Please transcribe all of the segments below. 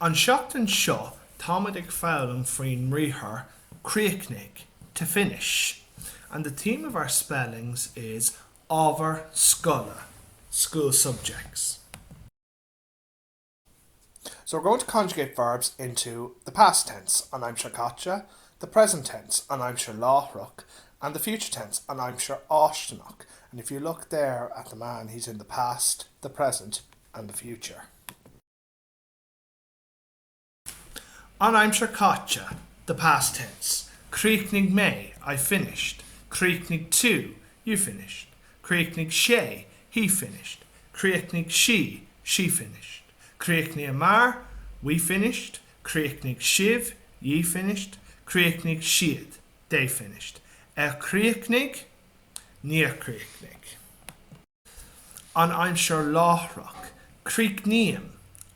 An seachtain seo táimid ag foghlaim faoin mbriathar críochnaigh, to finish, and the theme of our spellings is ábhair scoile, school subjects. So we're going to conjugate verbs into the past tense, an aimsir chaite, the present tense, an aimsir láithreach, and the future tense, an aimsir fháistineach. And if you look there at the man, he's in the past, the present, and the future. An aimsir chaite, the past tense. Chríochnaigh mé, I finished. Chríochnaigh tú, you finished. Chríochnaigh sé, he finished. Chríochnaigh sí, she finished. Chríochnaíomar, we finished. Chríochnaigh sibh, ye finished. Chríochnaigh siad, they finished. Ar chríochnaigh? Níor chríochnaigh. An aimsir láithreach, Críochnaím,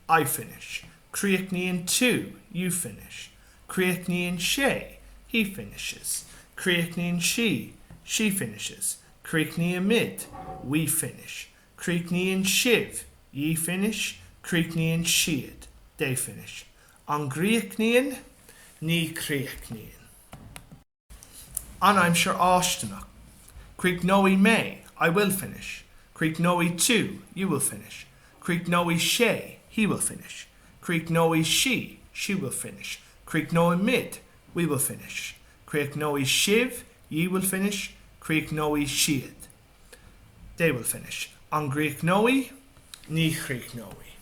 I finish. Críochnaíonn tú, you finish. Críochnaíonn sé, he finishes. Críochnaíonn sí, she finishes. Críochnaímid, we finish. Críochnaíonn sibh, ye finish. Críochnaíonn siad, they finish. An gcríochnaíonn? Ní chríochnaíonn. An aimsir fháistineach. Críochnóidh mé, I will finish. Críochnóidh tú, you will finish. Críochnóidh sé, he will finish. Críochnóidh sí, she will finish. Críochnóimid, we will finish. Críochnóidh sibh, ye will finish. Críochnóidh siad, they will finish. An gcríochnóidh? Ní chríochnóidh.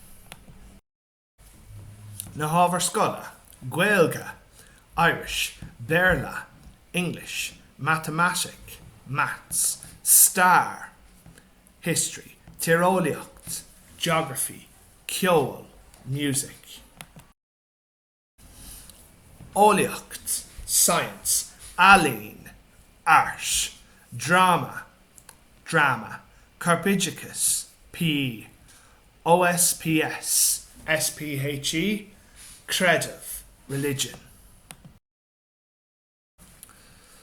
Na hábhair scoile, Gaeilge, Irish, Béarla, English, Matamaitic, Maths, Stair, History, Tíreolaíocht, Geography, Ceol, Music. Eolaíocht, Science, Ealaín, Art, Dráma, Drama, Corpoideachas, PE, OSPS, SPHE, Creideamh, Religion.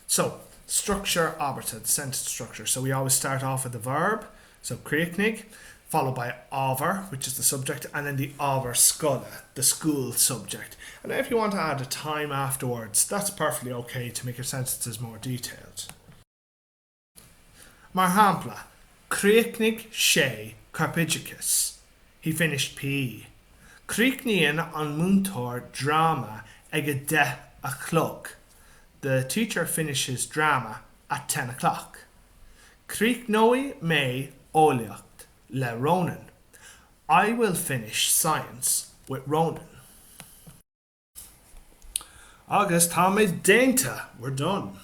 So, structure abairte, the sentence structure. So we always start off with the verb, so críochnaigh, followed by ábhar, which is the subject, and then the ábhar scoile, the school subject. And if you want to add a time afterwards, that's perfectly okay to make your sentences more detailed. Mar shampla, Chríochnaigh sé corpoideachas, he finished PE. Críochnaíonn an múinteoir dráma ag a deich a chlog, the teacher finishes drama at ten o'clock. Críochnóidh mé eolaíocht le Ronan, I will finish science with Ronan. Agus táimid déanta! We're done!